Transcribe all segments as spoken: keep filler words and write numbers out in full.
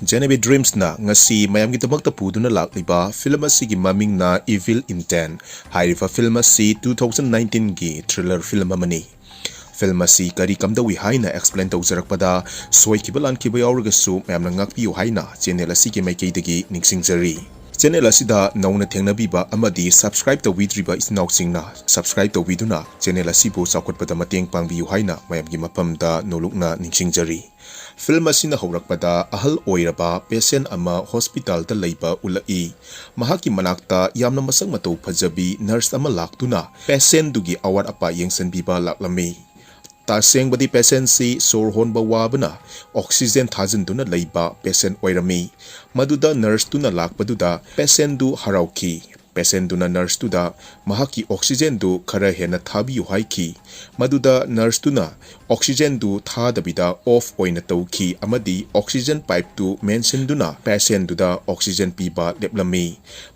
ꯖꯦꯅꯦꯕꯤ ꯗ꯭ꯔꯤꯝꯁꯅ ꯉꯁꯤ ꯃꯌꯥꯝꯒꯤꯗꯃꯛꯇ ꯄꯨꯗꯨꯅ ꯂꯥꯛꯂꯤꯕ ꯐꯤꯂꯝ ꯑꯁꯤꯒꯤ ꯃꯃꯤꯡꯅ Evil Intent꯫ ꯍꯥꯏꯔꯤꯕ ꯐꯤꯂꯝ ꯑꯁꯤ two thousand nineteenꯒꯤ thriller ꯐꯤꯂꯝ ꯑꯃꯅꯤ꯫ ꯐꯤꯂꯝ ꯑꯁꯤ ꯀꯔꯤ ꯀꯝꯗꯧꯏ ꯍꯥꯏꯅ ꯑꯦꯛꯁꯄ꯭ꯂꯦꯟ ꯇꯧꯖꯔꯛꯄꯗ ꯁꯣꯏꯈꯤꯕ ꯂꯥꯟꯈꯤꯕ ꯌꯥꯎꯔꯒꯁꯨ ꯃꯌꯥꯝꯅ ꯉꯥꯛꯄꯤꯌꯨ ꯍꯥꯏꯅ ꯆꯦꯅꯦꯜ ꯑꯁꯤꯒꯤ ꯃꯥꯏꯀꯩꯗꯒꯤ ꯅꯤꯡꯁꯤꯡꯖꯔꯤ꯫ ꯆꯦꯅꯦꯜ ꯑꯁꯤꯗ ꯅꯧꯅ ꯊꯦꯡꯅꯕꯤꯕ ꯑꯃꯗꯤ ꯁꯕꯁꯀ꯭ꯔꯥꯏꯕ ꯇꯧꯕꯤꯗ꯭ꯔꯤꯕ ꯏꯆꯤꯟ ꯏꯅꯥꯎꯁꯤꯡꯅ ꯁꯕꯁꯀ꯭ꯔꯥꯏꯕ ꯇꯧꯕꯤꯗꯨꯅ ꯆꯦꯅꯦꯜ ꯑꯁꯤꯕꯨ ꯆꯥꯎꯈꯠꯄꯗ ꯃꯇꯦꯡ ꯄꯥꯡꯕꯤꯌꯨ ꯍꯥꯏꯅ ꯃꯌꯥꯝꯒꯤ ꯃꯐꯝꯗ ꯅꯣꯂꯨꯛꯅ ꯅꯤꯡꯁꯤꯡꯖꯔꯤ꯫ ꯐꯤꯂꯝ ꯑꯁꯤꯅ ꯍꯧꯔꯛꯄꯗ ꯑꯍꯜ ꯑꯣꯏꯔꯕ ꯄꯦꯁꯦꯟ ꯑꯃ ꯍꯣꯁꯄꯤꯇꯥꯜꯗ ꯂꯩꯕ ꯎꯠꯂꯛꯏ꯫ ꯃꯍꯥꯛꯀꯤ ꯃꯅꯥꯛꯇ ꯌꯥꯝꯅ ꯃꯁꯛ ꯃꯇꯧ ꯐꯖꯕꯤ ꯅꯔꯁ ꯑꯃ ꯂꯥꯛꯇꯨꯅ ꯄꯦꯁꯦꯟꯗꯨꯒꯤ ꯑꯋꯥꯠ ꯑꯄꯥ ꯌꯦꯡꯁꯤꯟꯕꯤꯕ ꯂꯥꯛꯂꯝꯃꯤ꯫ ꯇꯁꯦꯡꯕꯗꯤ ꯄꯦꯁꯦꯟꯁꯤ ꯁꯣꯔ ꯍꯣꯟꯕ ꯋꯥꯕꯅ ꯑꯣꯛꯁꯤꯖꯦꯟ ꯊꯥꯖꯤꯟꯗꯨꯅ ꯂꯩꯕ ꯄꯦꯁꯦꯟ ꯑꯣꯏꯔꯝꯃꯤ꯫ ꯃꯗꯨꯗ ꯅꯔꯁꯇꯨꯅ ꯂꯥꯛꯄꯗꯨꯗ ꯄꯦꯁꯦꯟꯗꯨ ꯍꯔꯥꯎꯈꯤ꯫ ꯄꯦꯁꯦꯟꯗꯨꯅ ꯅꯔꯁꯇꯨꯗ ꯃꯍꯥꯛꯀꯤ ꯑꯣꯛꯁꯤꯖꯦꯟꯗꯨ ꯈꯔ ꯍꯦꯟꯅ ꯊꯥꯕꯤꯌꯨ ꯍꯥꯏꯈꯤ꯫ ꯃꯗꯨꯗ ꯅꯔꯁꯇꯨꯅ ꯑꯣꯛꯁꯤꯖꯦꯟꯗꯨ ꯊꯥꯗꯕꯤꯗ ꯑꯣꯐ ꯑꯣꯏꯅ ꯇꯧꯈꯤ ꯑꯃꯗꯤ ꯑꯣꯛꯁꯤꯖꯦꯟ ꯄꯥꯏꯞꯇꯨ ꯃꯦꯟꯁꯤꯟꯗꯨꯅ ꯄꯦꯁꯦꯟꯗꯨꯗ ꯑꯣꯛꯁꯤꯖꯦꯟ ꯄꯤꯕ ꯂꯦꯞꯂꯝꯃꯤ꯫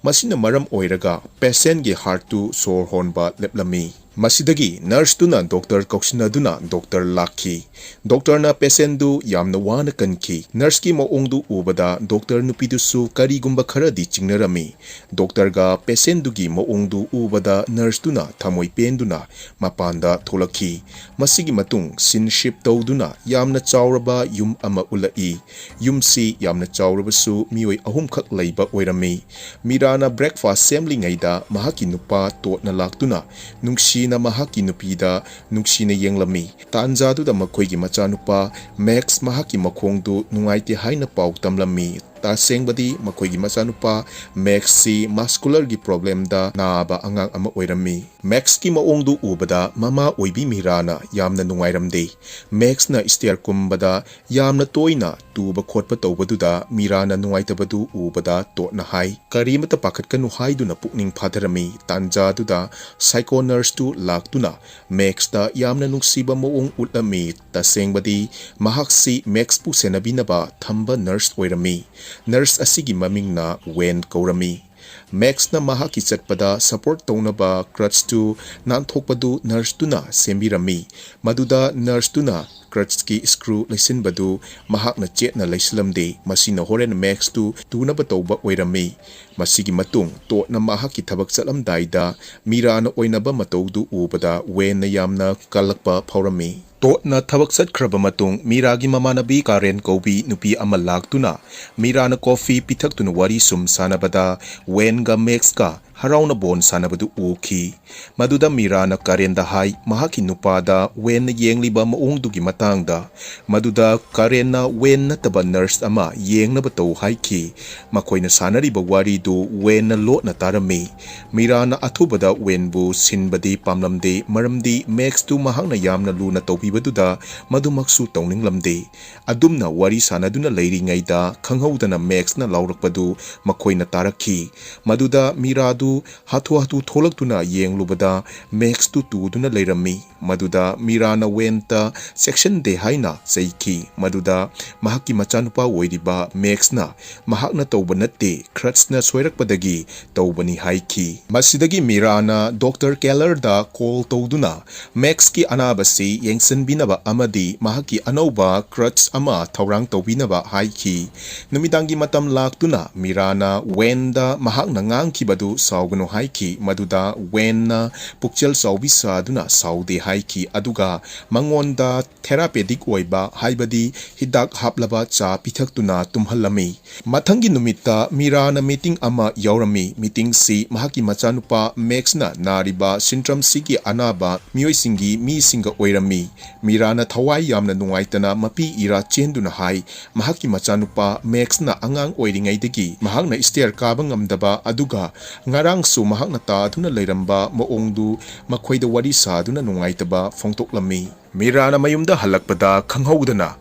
ꯃꯁꯤꯅ ꯃꯔꯝ ꯑꯣꯏꯔꯒ ꯄꯦꯁꯦꯟꯒꯤ ꯍꯥꯔꯠꯇꯨ ꯁꯣꯔ ꯍꯣꯟꯕ ꯂꯦꯞꯂꯝꯃꯤ꯫ ꯃꯁꯤꯗꯒꯤ ꯅꯔꯁꯇꯨꯅ ꯗꯣꯛꯇꯔ ꯀꯧꯁꯤꯟꯅꯗꯨꯅ ꯗꯣꯛꯇꯔ ꯂꯥꯛꯈꯤ꯫ ꯗꯣꯛꯇꯔꯅ ꯄꯦꯁꯦꯟꯗꯨ ꯌꯥꯝꯅ ꯋꯥꯅ ꯀꯟꯈꯤ꯫ ꯅꯔꯁꯀꯤ ꯃꯑꯣꯡꯗꯨ ꯎꯕꯗ ꯗꯣꯛꯇꯔ ꯅꯨꯄꯤꯗꯨꯁꯨ ꯀꯔꯤꯒꯨꯝꯕ ꯈꯔꯗꯤ ꯆꯤꯡꯅꯔꯝꯃꯤ꯫ ꯗꯣꯛꯇꯔꯒ ꯄꯦꯁꯦꯟꯗꯨꯒꯤ ꯃꯑꯣꯡꯗꯨ ꯎꯕꯗ ꯅꯔꯁꯇꯨꯅ ꯊꯃꯣꯏ ꯄꯦꯟꯗꯨꯅ ꯃꯄꯥꯟꯗ ꯊꯣꯛꯂꯛꯈꯤ꯫ ꯃꯁꯤꯒꯤ ꯃꯇꯨꯡ ꯁꯤꯟ ꯁꯤꯞ ꯇꯧꯗꯨꯅ ꯌꯥꯝꯅ ꯆꯥꯎꯔꯕ ꯌꯨꯝ ꯑꯃ ꯎꯠꯂꯛꯏ꯫ ꯌꯨꯝꯁꯤ ꯌꯥꯝꯅ ꯆꯥꯎꯔꯕꯁꯨ ꯃꯤꯑꯣꯏ ꯑꯍꯨꯝꯈꯛ ꯂꯩꯕ ꯑꯣꯏꯔꯝꯃꯤ꯫ ꯃꯤꯔꯥꯅ ꯕ꯭ꯔꯦꯛꯐꯥꯁ ꯁꯦꯝꯂꯤꯉꯩꯗ ꯃꯍꯥꯛꯀꯤ ꯅꯨꯄꯥ ꯇꯣꯠꯅ ꯂꯥꯛꯇꯨꯅ ꯅꯨꯡꯁꯤꯅ ꯃꯍꯥꯛꯀꯤ ꯅꯨꯄꯤꯗ ꯅꯨꯡꯁꯤꯅ ꯌꯦꯡꯂꯝꯃꯤ꯫ ꯇꯥꯟꯖꯥꯗꯨꯗ ꯃꯈꯣꯏꯒꯤ ꯃꯆꯥꯅꯨꯄꯥ ꯃꯦꯛꯁ ꯃꯍꯥꯛꯀꯤ ꯃꯈꯣꯡꯗꯨ ꯅꯨꯡꯉꯥꯏꯇꯦ ꯍꯥꯏꯅ ꯄꯥꯎ ꯇꯝꯂꯝꯃꯤ꯫ ꯇꯁꯦꯡꯕꯗꯤ ꯃꯈꯣꯏꯒꯤ ꯃꯆꯥꯅꯨꯄꯥ ꯃꯦꯛꯁꯁꯤ ꯃꯁꯀꯨꯂꯔꯒꯤ ꯄ꯭ꯔꯣꯕ꯭ꯂꯦꯝꯗ ꯅꯥꯕ ꯑꯉꯥꯡ ꯑꯃ ꯑꯣꯏꯔꯝꯃꯤ꯫ ꯃꯦꯛꯁꯀꯤ ꯃꯑꯣꯡꯗꯨ ꯎꯕꯗ ꯃꯃꯥ ꯑꯣꯏꯕꯤ ꯃꯤꯔꯥꯅ ꯌꯥꯝꯅ ꯅꯨꯡꯉꯥꯏꯔꯝꯗꯦ꯫ ꯃꯦꯛꯁꯅ ꯁ꯭ꯇꯦꯌꯔ ꯀꯨꯝꯕꯗ ꯌꯥꯝꯅ ꯇꯣꯏꯅ ꯇꯨꯕ ꯈꯣꯠꯄ ꯇꯧꯕꯗꯨꯗ ꯃꯤꯔꯥꯅ ꯅꯨꯡꯉꯥꯏꯇꯕꯗꯨ ꯎꯕꯗ ꯇꯣꯠꯅ ꯍꯥꯏ, "ꯀꯔꯤꯃꯇ ꯄꯥꯈꯠꯀꯅꯨ" ꯍꯥꯏꯗꯨꯅ ꯄꯨꯛꯅꯤꯡ ꯐꯥꯊꯔꯝꯃꯤ꯫ ꯇꯥꯟꯖꯥꯗꯨꯗ ꯁꯥꯏꯀꯣ ꯅꯔꯁꯇꯨ ꯂꯥꯛꯇꯨꯅ ꯃꯦꯛꯁꯇ ꯌꯥꯝꯅ ꯅꯨꯡꯁꯤꯕ ꯃꯑꯣꯡ ꯎꯠꯂꯝꯃꯤ꯫ ꯇꯁꯦꯡꯕꯗꯤ ꯃꯍꯥꯛꯁꯤ ꯃꯦꯛꯁꯄꯨ ꯁꯦꯟꯅꯕꯤꯅꯕ ꯊꯝꯕ ꯅꯔꯁ ꯑꯣꯏꯔꯝꯃꯤ꯫ ꯅꯔꯁ ꯑꯁꯤꯒꯤ ꯃꯃꯤꯡꯅ ꯋꯦꯟ ꯀꯧꯔꯝꯃꯤ꯫ ꯃꯦꯛꯁꯅ ꯃꯍꯥꯛꯀꯤ ꯆꯠꯄꯗ ꯁꯄꯣꯔꯠ ꯇꯧꯅꯕ ꯀ꯭ꯔꯠꯁꯇꯨ ꯅꯥꯟꯊꯣꯛꯄꯗꯨ ꯅꯔꯁꯇꯨꯅ ꯁꯦꯝꯕꯤꯔꯝꯃꯤ꯫ ꯃꯗꯨꯗ ꯅꯔꯁꯇꯨꯅ ꯀ꯭ꯔꯠꯁꯀꯤ ꯁ꯭ꯀ꯭ꯔꯨ ꯂꯩꯁꯤꯟꯕꯗꯨ ꯃꯍꯥꯛꯅ ꯆꯦꯠꯅ ꯂꯩꯁꯤꯜꯂꯝꯗꯦ꯫ ꯃꯁꯤꯅ ꯍꯣꯔꯦꯟ ꯃꯦꯛꯁꯇꯨ ꯇꯨꯅꯕ ꯇꯧꯕ ꯑꯣꯏꯔꯝꯃꯤ꯫ ꯃꯁꯤꯒꯤ ꯃꯇꯨꯡ ꯇꯣꯠꯅ ꯃꯍꯥꯛꯀꯤ ꯊꯕꯛ ꯆꯠꯂꯝꯗꯥꯏꯗ ꯃꯤꯔꯥꯅ ꯑꯣꯏꯅꯕ ꯃꯇꯧꯗꯨ ꯎꯕꯗ ꯋꯦꯟꯅ ꯌꯥꯝꯅ ꯀꯜꯂꯛꯄ ꯐꯥꯎꯔꯝꯃꯤ꯫ ꯇꯣꯠꯅ ꯊꯕꯛ ꯆꯠꯈ꯭ꯔꯕ ꯃꯇꯨꯡ ꯃꯤꯔꯥꯒꯤ ꯃꯃꯥꯟꯅꯕꯤ ꯀꯥꯔꯦꯟ ꯀꯧꯕꯤ ꯅꯨꯄꯤ ꯑꯃ ꯂꯥꯛꯇꯨꯅ ꯃꯤꯔꯥꯅ ꯀꯣꯐꯤ ꯄꯤꯊꯛꯇꯨꯅ ꯋꯥꯔꯤ ꯁꯨꯝ ꯁꯥꯟꯅꯕꯗ ꯋꯦꯟꯒ ꯃꯦꯛꯁꯀ ꯍꯔꯥꯎꯅ ꯕꯣꯟ ꯁꯥꯟꯅꯕꯗꯨ ꯎꯈꯤ꯫ ꯃꯗꯨꯗ ꯃꯤꯔꯥꯅ ꯀꯥꯔꯦꯟꯗ ꯍꯥꯏ ꯃꯍꯥꯛꯀꯤ ꯅꯨꯄꯥꯗ ꯋꯦꯟꯅ ꯌꯦꯡꯂꯤꯕ ꯃꯑꯣꯡꯗꯨꯒꯤ ꯃꯇꯥꯡꯗ꯫ ꯃꯗꯨꯗ ꯀꯥꯔꯦꯟꯅ ꯋꯦꯟ ꯅꯠꯇꯕ ꯅꯔꯁ ꯑꯃ ꯌꯦꯡꯅꯕ ꯇꯧ ꯍꯥꯏꯈꯤ꯫ ꯃꯈꯣꯏꯅ ꯁꯥꯟꯅꯔꯤꯕ ꯋꯥꯔꯤꯗꯨ ꯋꯦꯟꯅ ꯂꯣꯠꯅ ꯇꯥꯔꯝꯃꯤ꯫ ꯃꯤꯔꯥꯅ ꯑꯊꯨꯕꯗ ꯋꯦꯟꯕꯨ ꯁꯤꯟꯕꯗꯤ ꯄꯥꯝꯂꯝꯗꯦ, ꯃꯔꯝꯗꯤ ꯃꯦꯛꯁꯇꯨ ꯃꯍꯥꯛꯅ ꯌꯥꯝꯅ ꯂꯨꯅ ꯇꯧꯕꯤꯕꯗꯨꯗ ꯃꯗꯨꯃꯛꯁꯨ ꯇꯧꯅꯤꯡꯂꯝꯗꯦ꯫ ꯑꯗꯨꯝꯅ ꯋꯥꯔꯤ ꯁꯥꯟꯅꯗꯨꯅ ꯂꯩꯔꯤꯉꯩꯗ ꯈꯪꯍꯧꯗꯅ ꯃꯦꯛꯁꯅ ꯂꯥꯎꯔꯛꯄꯗꯨ ꯃꯈꯣꯏꯅ ꯇꯥꯔꯛꯈꯤ꯫ ꯃꯗꯨꯗ ꯃꯤꯔꯥꯗꯨ ꯍꯥꯊꯨ ꯍꯥꯊꯨ ꯊꯣꯛꯂꯛꯇꯨꯅ ꯌꯦꯡꯂꯨꯕꯗ ꯃꯦꯛꯁꯇꯨ ꯇꯨꯗꯨꯅ ꯂꯩꯔꯝꯃꯤ꯫ ꯃꯗꯨꯗ ꯃꯤꯔꯥꯅ ꯋꯦꯟꯇ ꯆꯦꯛꯁꯤꯟꯗꯦ ꯍꯥꯏꯅ ꯆꯩꯈꯤ꯫ ꯃꯗꯨꯗ ꯃꯍꯥꯛꯀꯤ ꯃꯆꯥꯅꯨꯄꯥ ꯑꯣꯏꯔꯤꯕ ꯃꯦꯛꯁꯅ ꯃꯍꯥꯛꯅ ꯇꯧꯕ ꯅꯠꯇꯦ, ꯀ꯭ꯔꯠꯁꯅ ꯁꯣꯏꯔꯛꯄꯗꯒꯤ ꯇꯧꯕꯅꯤ ꯍꯥꯏꯈꯤ꯫ ꯃꯁꯤꯗꯒꯤ ꯃꯤꯔꯥꯅ ꯗꯣꯛꯇꯔ ꯀꯦꯂꯔꯗ ꯀꯣꯜ ꯇꯧꯗꯨꯅ ꯃꯦꯛꯁꯀꯤ ꯑꯅꯥꯕꯁꯤ ꯌꯦꯡꯁꯤꯟꯕꯤꯅꯕ ꯑꯃꯗꯤ ꯃꯍꯥꯛꯀꯤ ꯑꯅꯧꯕ ꯀ꯭ꯔꯠꯁ ꯑꯃ ꯊꯧꯔꯥꯡ ꯇꯧꯕꯤꯅꯕ ꯍꯥꯏꯈꯤ꯫ ꯅꯨꯃꯤꯗꯥꯡꯒꯤ ꯃꯇꯝ ꯂꯥꯛꯇꯨꯅ ꯃꯤꯔꯥꯅ ꯋꯦꯟꯗ ꯃꯍꯥꯛꯅ ꯉꯥꯡꯈꯤꯕꯗꯨ ꯁꯥꯎꯒꯅꯨ ꯍꯥꯏꯈꯤ꯫ ꯃꯗꯨꯗ ꯋꯦꯟꯅ ꯄꯨꯛꯆꯦꯜ ꯆꯥꯎꯕꯤ ꯁꯥꯗꯨꯅ ꯁꯥꯎꯗꯦ ꯍꯥꯏꯈꯤ, ꯑꯗꯨꯒ ꯃꯉꯣꯟꯗ ꯊꯦꯔꯥꯄꯦꯇꯤꯛ ꯑꯣꯏꯕ, ꯍꯥꯏꯕꯗꯤ ꯍꯤꯗꯥꯛ ꯍꯥꯞꯂꯕ ꯆꯥ ꯄꯤꯊꯛꯇꯨꯅ ꯇꯨꯝꯍꯜꯂꯝꯃꯤ꯫ ꯃꯊꯪꯒꯤ ꯅꯨꯃꯤꯠꯇ ꯃꯤꯔꯥꯅ ꯃꯤꯇꯤꯡ ꯑꯃ ꯌꯥꯎꯔꯝꯃꯤ꯫ ꯃꯤꯇꯤꯡꯁꯤ ꯃꯍꯥꯛꯀꯤ ꯃꯆꯥꯅꯨꯄꯥ ꯃꯦꯛꯁꯅ ꯅꯥꯔꯤꯕ ꯁꯤꯟꯗ꯭ꯔꯝꯁꯤꯒꯤ ꯑꯅꯥꯕ ꯃꯤꯑꯣꯏꯁꯤꯡꯒꯤ ꯃꯤꯁꯤꯡꯒ ꯑꯣꯏꯔꯝꯃꯤ꯫ ꯃꯤꯔꯥꯅ ꯊꯋꯥꯏ ꯌꯥꯝꯅ ꯅꯨꯡꯉꯥꯏꯇꯅ ꯃꯄꯤ ꯏꯔꯥ ꯆꯦꯟꯗꯨꯅ ꯍꯥꯏ, ꯃꯍꯥꯛꯀꯤ ꯃꯆꯥꯅꯨꯄꯥ ꯃꯦꯛꯁꯅ ꯑꯉꯥꯡ ꯑꯣꯏꯔꯤꯉꯩꯗꯒꯤ ꯃꯍꯥꯛꯅ ꯁ꯭ꯇꯦꯌꯔ ꯀꯥꯕ ꯉꯝꯗꯕ, ꯑꯗꯨꯒ ꯉꯔꯥꯡꯁꯨ ꯃꯍꯥꯛꯅ ꯇꯥꯗꯨꯅ ꯂꯩꯔꯝꯕ ꯃꯑꯣꯡꯗꯨ ꯃꯈꯣꯏꯗ ꯋꯥꯔꯤ ꯁꯥꯗꯨꯅ ꯅꯨꯡꯉꯥꯏꯇꯕ ꯐꯣꯡꯗꯣꯛꯂꯝꯃꯤ꯫ ꯃꯤꯔꯥꯅ ꯃꯌꯨꯝꯗ ꯍꯜꯂꯛꯄꯗ ꯈꯪꯍꯧꯗꯅ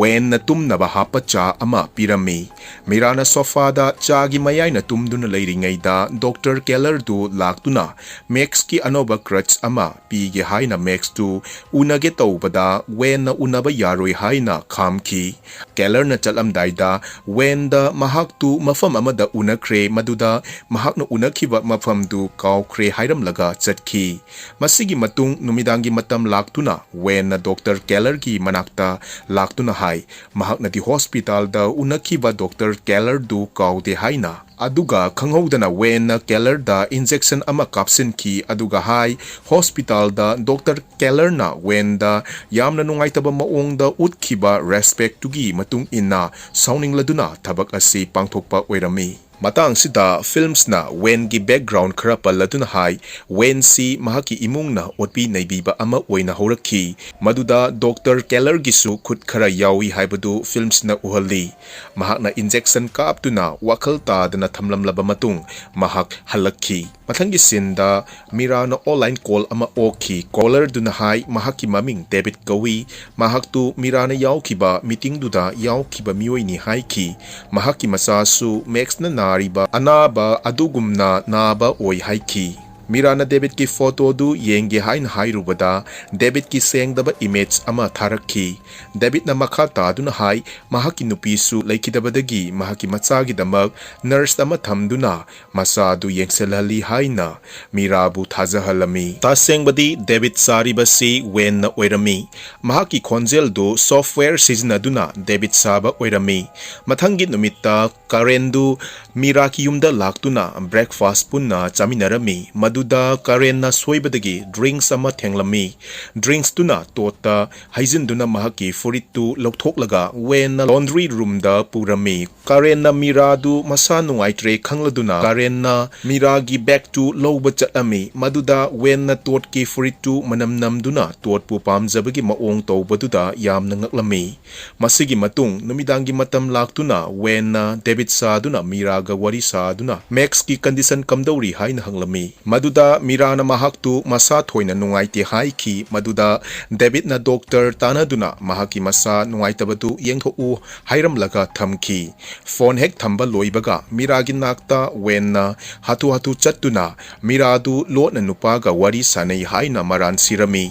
ꯋꯦꯟꯅ ꯇꯨꯝꯅꯕ ꯍꯥꯞꯄ ꯆꯥ ꯑꯃ ꯄꯤꯔꯝꯃꯤ꯫ ꯃꯤꯔꯥꯅ ꯁꯣꯐꯥꯗ ꯆꯥꯒꯤ ꯃꯌꯥꯏꯅ ꯇꯨꯝꯗꯨꯅ ꯂꯩꯔꯤꯉꯩꯗ ꯗꯣꯛꯇꯔ ꯀꯦꯂꯔꯗꯨ ꯂꯥꯛꯇꯨꯅ ꯃꯦꯛꯁꯀꯤ ꯑꯅꯧꯕ ꯀ꯭ꯔꯆ ꯑꯃ ꯄꯤꯒꯦ ꯍꯥꯏꯅ ꯃꯦꯛꯁꯇꯨ ꯎꯅꯒꯦ ꯇꯧꯕꯗ ꯋꯦꯟꯅ ꯎꯅꯕ ꯌꯥꯔꯣꯏ ꯍꯥꯏꯅ ꯈꯥꯝꯈꯤ꯫ ꯀꯦꯂꯔꯅ ꯆꯠꯂꯝꯗꯥꯏꯗ ꯋꯦꯟꯗ ꯃꯍꯥꯛꯇꯨ ꯃꯐꯝ ꯑꯃꯗ ꯎꯅꯈ꯭ꯔꯦ, ꯃꯗꯨꯗ ꯃꯍꯥꯛꯅ ꯎꯅꯈꯤꯕ ꯃꯐꯝꯗꯨ ꯀꯥꯎꯈ꯭ꯔꯦ ꯍꯥꯏꯔꯝꯂꯒ ꯆꯠꯈꯤ꯫ ꯃꯁꯤꯒꯤ ꯃꯇꯨꯡ ꯅꯨꯃꯤꯗꯥꯡꯒꯤ ꯃꯇꯝ ꯂꯥꯛꯇꯨꯅ ꯋꯦꯟꯅ ꯗꯣꯛꯇꯔ ꯀꯦꯂꯔꯒꯤ ꯃꯅꯥꯛꯇ ꯂꯥꯛꯇꯨꯅ ꯍꯥꯏ, ꯃꯍꯥꯛꯅꯗꯤ ꯍꯣꯁꯄꯤꯇꯥꯜꯗ ꯎꯅꯈꯤꯕ ꯗꯣꯛꯇꯔ ꯀꯦꯂꯔꯗꯨ ꯀꯥꯎꯗꯦ ꯍꯥꯏꯅ꯫ ꯑꯗꯨꯒ ꯈꯪꯍꯧꯗꯅ ꯋꯦꯟꯅ ꯀꯦꯂꯔꯗ ꯏꯟꯖꯦꯛꯁꯟ ꯑꯃ ꯀꯥꯞꯁꯤꯟꯈꯤ, ꯑꯗꯨꯒ ꯍꯥꯏ, ꯍꯣꯁꯄꯤꯇꯥꯜꯗ ꯗꯣꯛꯇꯔ ꯀꯦꯂꯔꯅ ꯋꯦꯟꯗ ꯌꯥꯝꯅ ꯅꯨꯡꯉꯥꯏꯇꯕ ꯃꯑꯣꯡꯗ ꯎꯠꯈꯤꯕ ꯔꯦꯁꯄꯦꯛꯇꯨꯒꯤ ꯃꯇꯨꯡ ꯏꯟꯅ ꯁꯥꯎꯅꯤꯡꯂꯗꯨꯅ ꯊꯕꯛ ꯑꯁꯤ ꯄꯥꯡꯊꯣꯛꯄ ꯑꯣꯏꯔꯝꯃꯤ꯫ ꯃꯇꯥꯡꯁꯤꯗ ꯐꯤꯜꯝꯁꯅ ꯋꯦꯟꯒꯤ ꯕꯦꯛꯒ꯭ꯔꯥꯎꯟ ꯈꯔ ꯄꯜꯂꯗꯨꯅ ꯍꯥꯏ, ꯋꯦꯟꯁꯤ ꯃꯍꯥꯛꯀꯤ ꯏꯃꯨꯡꯅ ꯑꯣꯠꯄꯤ ꯅꯩꯕꯤꯕ ꯑꯃ ꯑꯣꯏꯅ ꯍꯧꯔꯛꯈꯤ, ꯃꯗꯨꯗ ꯗꯣꯛꯇꯔ ꯀꯦꯂꯔꯒꯤꯁꯨ ꯈꯨꯠ ꯈꯔ ꯌꯥꯎꯏ ꯍꯥꯏꯕꯗꯨ ꯐꯤꯜꯝꯁꯅ ꯎꯍꯜꯂꯤ꯫ ꯃꯍꯥꯛꯅ ꯏꯟꯖꯦꯛꯁꯟ ꯀꯥꯞꯇꯨꯅ ꯋꯥꯈꯜ ꯇꯥꯗꯅ ꯊꯝꯂꯝꯂꯕ ꯃꯇꯨꯡ ꯃꯍꯥꯛ ꯍꯜꯂꯛꯈꯤ꯫ ꯃꯊꯪꯒꯤ ꯁꯤꯟꯗ ꯃꯤꯔꯥꯅ ꯑꯣꯟꯂꯥꯏꯟ ꯀꯣꯜ ꯑꯃ ꯑꯣꯛꯈꯤ꯫ ꯀꯣꯂꯔꯗꯨꯅ ꯍꯥꯏ, ꯃꯍꯥꯛꯀꯤ ꯃꯃꯤꯡ ꯗꯦꯕꯤꯠ ꯀꯧꯏ꯫ ꯃꯍꯥꯛꯇꯨ ꯃꯤꯔꯥꯅ ꯌꯥꯎꯈꯤꯕ ꯃꯤꯇꯤꯡꯗꯨꯗ ꯌꯥꯎꯈꯤꯕ ꯃꯤꯑꯣꯏꯅꯤ ꯍꯥꯏꯈꯤ꯫ ꯃꯍꯥꯛꯀꯤ ꯃꯆꯥꯁꯨ ꯃꯦꯛꯁꯅ ꯅꯥꯔꯤꯕ ꯑꯅꯥꯕ ꯑꯗꯨꯒꯨꯝꯅ ꯅꯥꯕ ꯑꯣꯏ ꯍꯥꯏꯈꯤ꯫ ꯃꯤꯔꯥꯅ ꯗꯦꯕꯤꯠꯀꯤ ꯐꯣꯇꯣꯗꯨ ꯌꯦꯡꯒꯦ ꯍꯥꯏꯅ ꯍꯥꯏꯔꯨꯕꯗ, ꯗꯦꯕꯤꯠꯀꯤ ꯁꯦꯡꯗꯕ ꯏꯃꯦꯖ ꯑꯃ ꯊꯥꯔꯛꯈꯤ꯫ ꯗꯦꯕꯤꯠꯅ ꯃꯈꯥ ꯇꯥꯗꯨꯅ ꯍꯥꯏ, ꯃꯍꯥꯛꯀꯤ ꯅꯨꯄꯤꯁꯨ ꯂꯩꯈꯤꯗꯕꯗꯒꯤ ꯃꯍꯥꯛꯀꯤ ꯃꯆꯥꯒꯤꯗꯃꯛ ꯅꯔꯁ ꯑꯃ ꯊꯝꯗꯨꯅ ꯃꯆꯥꯗꯨ ꯌꯦꯡꯁꯤꯜꯍꯜꯂꯤ ꯍꯥꯏꯅ ꯃꯤꯔꯥꯕꯨ ꯊꯥꯖꯍꯜꯂꯝꯃꯤ꯫ ꯇꯁꯦꯡꯕꯗꯤ ꯗꯦꯕꯤꯠ ꯁꯥꯔꯤꯕꯁꯤ ꯋꯦꯟꯅ ꯑꯣꯏꯔꯝꯃꯤ꯫ ꯃꯍꯥꯛꯀꯤ ꯈꯣꯟꯖꯦꯜꯗꯨ ꯁꯣꯐꯋꯦꯌꯔ ꯁꯤꯖꯤꯟꯅꯗꯨꯅ ꯗꯦꯕꯤꯠ ꯁꯥꯕ ꯑꯣꯏꯔꯝꯃꯤ꯫ ꯃꯊꯪꯒꯤ ꯅꯨꯃꯤꯠꯇ ꯀꯥꯔꯦꯟꯗꯨ ꯃꯤꯔꯥꯒꯤ ꯌꯨꯝꯗ ꯂꯥꯛꯇꯨꯅ ꯕ꯭ꯔꯦꯛꯐꯥꯁ ꯄꯨꯟꯅ ꯆꯥꯃꯤꯟꯅꯔꯝꯃꯤ꯫ ꯃꯗꯨꯗ ꯀꯥꯔꯦꯟꯅ ꯁꯣꯏꯕꯗꯒꯤ ꯗ꯭ꯔꯤꯡꯁ ꯑꯃ ꯊꯦꯡꯂꯝꯃꯤ꯫ ꯗ꯭ꯔꯤꯡꯁꯇꯨꯅ ꯇꯣꯠꯇ ꯍꯩꯖꯤꯟꯗꯨꯅ ꯃꯍꯥꯛꯀꯤ ꯐꯨꯔꯤꯠꯇꯨ ꯂꯧꯊꯣꯛꯂꯒ ꯋꯦꯟꯅ ꯂꯣꯟꯗ꯭ꯔꯤ ꯔꯨꯝꯗ ꯄꯨꯔꯝꯃꯤ꯫ ꯀꯥꯔꯦꯟꯅ ꯃꯤꯔꯥꯗꯨ ꯃꯁꯥ ꯅꯨꯡꯉꯥꯏꯇ꯭ꯔꯦ ꯈꯪꯂꯗꯨꯅ ꯀꯥꯔꯦꯟꯅ ꯃꯤꯔꯥꯒꯤ ꯕꯦꯒꯇꯨ ꯂꯧꯕ ꯆꯠꯂꯝꯃꯤ꯫ ꯃꯗꯨꯗ ꯋꯦꯟꯅ ꯇꯣꯠꯀꯤ ꯐꯨꯔꯤꯠꯇꯨ ꯃꯅꯝ ꯅꯝꯗꯨꯅ ꯇꯣꯠꯄꯨ ꯄꯥꯝꯖꯕꯒꯤ ꯃꯑꯣꯡ ꯇꯧꯕꯗꯨꯗ ꯌꯥꯝꯅ ꯉꯛꯂꯝꯃꯤ꯫ ꯃꯁꯤꯒꯤ ꯃꯇꯨꯡ ꯅꯨꯃꯤꯗꯥꯡꯒꯤ ꯃꯇꯝ ꯂꯥꯛꯇꯨꯅ ꯋꯦꯟꯅ ꯗꯦꯕꯤꯠ ꯁꯥꯗꯨꯅ ꯃꯤꯔꯥꯒ ꯋꯥꯔꯤ ꯁꯥꯗꯨꯅ ꯃꯦꯛꯁꯀꯤ ꯀꯟꯗꯤꯁꯟ ꯀꯝꯗꯧꯔꯤ ꯍꯥꯏꯅ ꯍꯪꯂꯝꯃꯤ꯫ ꯃꯗꯨ ꯃꯗꯨꯗ ꯃꯤꯔꯥꯅ ꯃꯍꯥꯛꯇꯨ ꯃꯁꯥ ꯊꯣꯏꯅ ꯅꯨꯡꯉꯥꯏꯇꯦ ꯍꯥꯏꯈꯤ꯫ ꯃꯗꯨꯗ ꯗꯦꯕꯤꯠꯅ ꯗꯣꯛꯇꯔ ꯇꯥꯟꯅꯗꯨꯅ ꯃꯍꯥꯛꯀꯤ ꯃꯁꯥ ꯅꯨꯡꯉꯥꯏꯇꯕꯗꯨ ꯌꯦꯡꯊꯣꯛꯎ ꯍꯥꯏꯔꯝꯂꯒ ꯊꯝꯈꯤ꯫ ꯐꯣꯟ ꯍꯦꯛ ꯊꯝꯕ ꯂꯣꯏꯕꯒ ꯃꯤꯔꯥꯒꯤ ꯅꯥꯛꯇ ꯋꯦꯟꯅ ꯍꯥꯊꯨ ꯍꯥꯊꯨ ꯆꯠꯇꯨꯅ ꯃꯤꯔꯥꯗꯨ ꯂꯣꯠꯅ ꯅꯨꯄꯥꯒ ꯋꯥꯔꯤ ꯁꯥꯟꯅꯩ ꯍꯥꯏꯅ ꯃꯔꯥꯟ ꯁꯤꯔꯝꯃꯤ꯫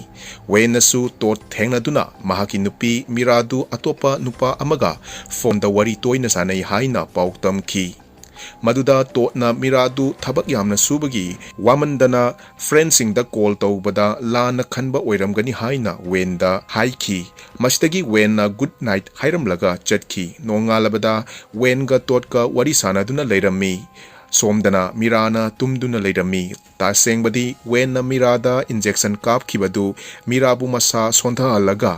ꯋꯦꯟꯅꯁꯨ ꯇꯣꯠ ꯊꯦꯡꯅꯗꯨꯅ ꯃꯍꯥꯛꯀꯤ ꯅꯨꯄꯤ ꯃꯤꯔꯥꯗꯨ ꯑꯇꯣꯞꯄ ꯅꯨꯄꯥ ꯑꯃꯒ ꯐꯣꯟꯗ ꯋꯥꯔꯤ ꯇꯣꯏꯅ ꯁꯥꯟꯅꯩ ꯍꯥꯏꯅ ꯄꯥꯎ ꯇꯝꯈꯤ꯫ ꯃꯗꯨꯗ ꯇꯣꯠꯅ ꯃꯤꯔꯥꯗꯨ ꯊꯕꯛ ꯌꯥꯝꯅ ꯁꯨꯕꯒꯤ ꯋꯥꯃꯟꯗꯅ ꯐ꯭ꯔꯦꯟꯁꯤꯡꯗ ꯀꯣꯜ ꯇꯧꯕꯗ ꯂꯥꯟꯅ ꯈꯟꯕ ꯑꯣꯏꯔꯝꯒꯅꯤ ꯍꯥꯏꯅ ꯋꯦꯟꯗ ꯍꯥꯏꯈꯤ꯫ ꯃꯁꯤꯗꯒꯤ ꯋꯦꯟꯅ ꯒꯨꯗ ꯅꯥꯏꯠ ꯍꯥꯏꯔꯝꯂꯒ ꯆꯠꯈꯤ꯫ ꯅꯣꯡꯉꯥꯜꯂꯕꯗ ꯋꯦꯟꯒ ꯇꯣꯠꯀ ꯋꯥꯔꯤ ꯁꯥꯟꯅꯗꯨꯅ ꯂꯩꯔꯝꯃꯤ꯫ ꯁꯣꯝꯗꯅ ꯃꯤꯔꯥꯅ ꯇꯨꯝꯗꯨꯅ ꯂꯩꯔꯝꯃꯤ꯫ ꯇꯁꯦꯡꯕꯗꯤ ꯋꯦꯟꯅ ꯃꯤꯔꯥꯗ ꯏꯟꯖꯦꯛꯁꯟ ꯀꯥꯞꯈꯤꯕꯗꯨ ꯃꯤꯔꯥꯕꯨ ꯃꯁꯥ ꯁꯣꯟꯊꯍꯜꯂꯒ